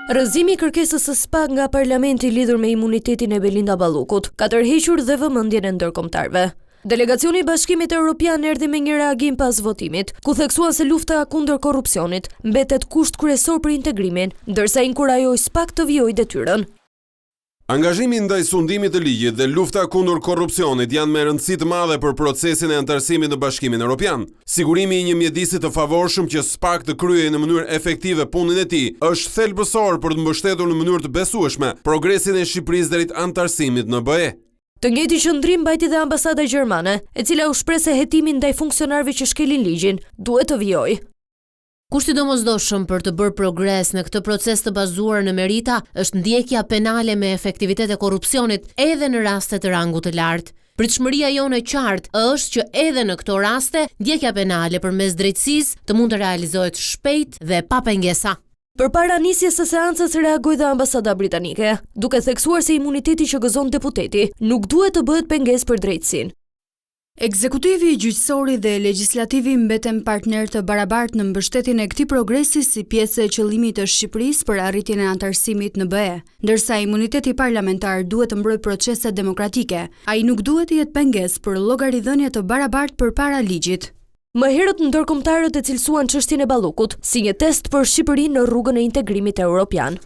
Rrëzimi i kërkesës së SPAK nga Parlamenti lidhur me imunitetin e Belinda Ballukut ka tërhequr dhe vëmendjen e ndërkombëtarëve. Delegacioni i Bashkimit Europian erdhi me një reagim pas votimit, ku theksuan se lufta kundër korrupsionit mbetet kusht kryesor për integrimin, ndërsa inkurajoi SPAK të vijojë detyrën. Angazhimi ndaj sundimit të ligjit dhe lufta kundër korrupsionit janë me rëndësi të madhe për procesin e anëtarësimit në Bashkimin Europian. Sigurimi i një mjedisi të favorshëm që SPAK të kryejë në mënyrë efektive punën e tij është thelbësor për të mbështetur në mënyrë të besueshme progresin e Shqipërisë drejt anëtarësimit në BE. Të njëjtin qëndrim mbajti dhe ambasada gjermane, e cila u shpreh se hetimi ndaj funksionarëve që shkelin ligjin duhet të vijojë. Kusht i domosdoshëm për të bërë progres në këtë proces të bazuar në merita është ndjekja penale me efektivitet e korrupsionit edhe në raste të rangut të lartë. Pritshmëria jonë e qartë është që edhe në këto raste ndjekja penale përmes drejtësisë të mund të realizohet shpejt dhe pa pengesa. Përpara nisjes së seancës reagoi dhe ambasada britanike, duke theksuar se imuniteti që gëzon deputeti nuk duhet të bëhet pengesë për drejtësinë. Ekzekutivi, gjyqësori dhe legjislativi mbeten partnerë të barabartë në mbështetjen e këtij progresi si pjesë e qëllimit të Shqipërisë për arritjen e anëtarësimit në BE. Ndërsa imuniteti parlamentar duhet të mbrojë proceset demokratike, ai nuk duhet të jetë pengesë për llogaridhënie të barabartë përpara ligjit. Më herët ndërkombëtarët e cilësuan çështjen e Ballukut si një test për Shqipërinë në rrugën e integrimit europian.